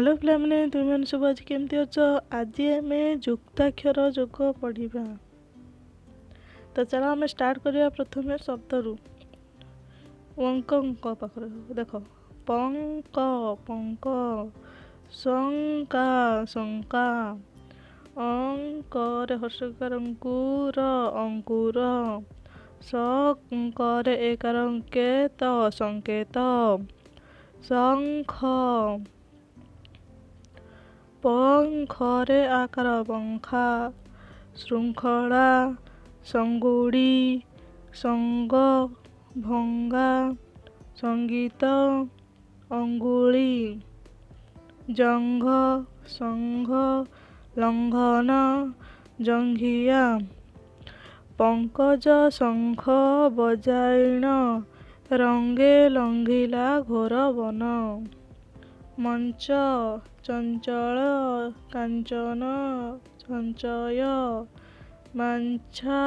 Hello ପିଲାମାନେ, ତୁମେମାନେ ସବୁ ଆଜି କେମିତି ଅଛ? ଆଜି ଆମେ ଯୁକ୍ତାକ୍ଷର ଯୋଗ ପଢ଼ିବା। ତ ଚାଲ ଆମେ ଷ୍ଟାର୍ଟ କରିବା ପ୍ରଥମେ ଶବ୍ଦରୁ। ଅଙ୍କଙ୍କ ପାଖରେ ଦେଖ, ପଙ୍କ ପଙ୍କ, ଶଙ୍କା ଶଙ୍କା, ଅଙ୍କରେ ହର୍ଷକାର ଅଙ୍କୁର ଅଙ୍କୁର, ଶଙ୍କରେ ଏକାର ଙ୍କେତ ସଂକେତ, ଶଙ୍ଖ, ପଙ୍ଖରେ ଆକାର ପଙ୍ଖା, ଶୃଙ୍ଖଳା, ସଙ୍ଗୁଡ଼ି, ସଙ୍ଗ, ଭଙ୍ଗା, ସଙ୍ଗୀତ, ଅଙ୍ଗୁଳି, ଜଙ୍ଘ, ସଂଘ, ଲଙ୍ଘନ, ଜଙ୍ଘିଆ। ପଙ୍କଜ ଶଙ୍ଖ ବଜାଇଣ, ରଙ୍ଗେ ଲଙ୍ଘିଲା ଘୋର ବନ। ମଞ୍ଚ, ଚଞ୍ଚଳ, କାଞ୍ଚନ, ସଞ୍ଚୟ, ବାଞ୍ଛା,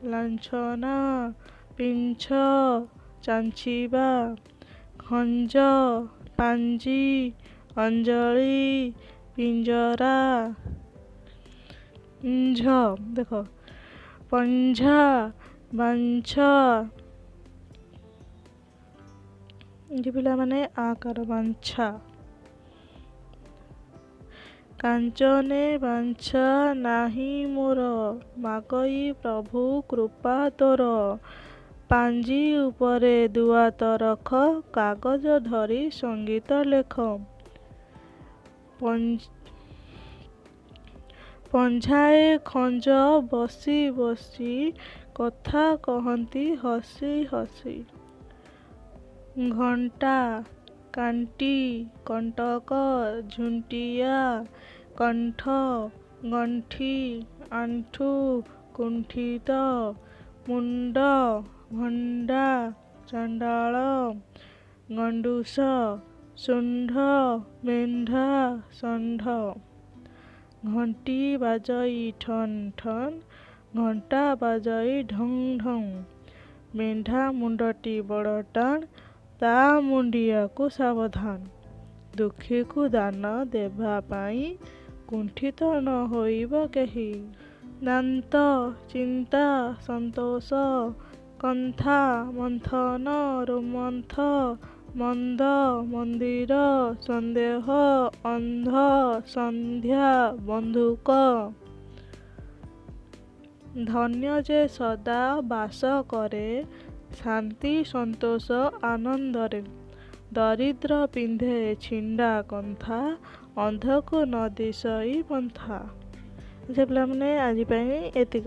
ଲାଞ୍ଛନା, ପିଞ୍ଛ, ଚାଞ୍ଛିବା, ଖଞ୍ଜ, ପାଞ୍ଜି, ଅଞ୍ଜଳି, ପିଞ୍ଜରା। ଝ ଦେଖ, ପଞ୍ଝା, ବାଞ୍ଛ। ଏଠି ପିଲାମାନେ ଆକାର ବାଞ୍ଛା। କାଞ୍ଚନେ ବାଞ୍ଛା ନାହିଁ ମୋର, ମାଗଇ ପ୍ରଭୁ କୃପା ତୋର। ପାଞ୍ଜି ଉପରେ ଦୁଆତ ରଖ, କାଗଜ ଧରି ସଙ୍ଗୀତ ଲେଖ। ପଞ୍ଝାଏ ଖଞ୍ଜ ବସି ବସି, କଥା କହନ୍ତି ହସି ହସି। ଘଣ୍ଟା, କାଣ୍ଟି, କଣ୍ଟକ, ଝୁଣ୍ଟିଆ, କଣ୍ଠ, ଗଣ୍ଠି, ଆଣ୍ଠୁ, କୁଣ୍ଠିତ, ମୁଣ୍ଡ, ଭଣ୍ଡା, ଚଣ୍ଡାଳ, ଗଣ୍ଡୁଷ, ଶୁଣ୍ଢ, ମେଣ୍ଢା, ଷଣ୍ଢ। ଘଣ୍ଟି ବାଜଇ ଠନ୍ ଠନ୍, ଘଣ୍ଟା ବାଜଇ ଢଂ ଢଂ। ମେଣ୍ଢା ମୁଣ୍ଡଟି ବଡ଼ ଟାଣ, ତା ମୁଣ୍ଡିଆକୁ ସାବଧାନ। ଦୁଃଖୀକୁ ଦାନ ଦେବା ପାଇଁ କୁଣ୍ଠିତ ନ ହୋଇବ କେହି। ଦାନ୍ତ, ଚିନ୍ତା, ସନ୍ତୋଷ, କନ୍ଥା, ମନ୍ଥନ, ରୋମନ୍ଥ, ମନ୍ଦ, ମନ୍ଦିର, ସନ୍ଦେହ, ଅନ୍ଧ, ସନ୍ଧ୍ୟା, ବନ୍ଧୁକ। ଧନ୍ୟ ଯେ ସଦା ବାସ କରେ ଶାନ୍ତି ସନ୍ତୋଷ ଆନନ୍ଦରେ। ଦରିଦ୍ର ପିନ୍ଧେ ଛିଣ୍ଡା କନ୍ଥା, ଅନ୍ଧକୁ ନ ଦିଶଇ ପନ୍ଥା। ଆଚ୍ଛା ପିଲାମାନେ, ଆଜି ପାଇଁ ଏତିକ।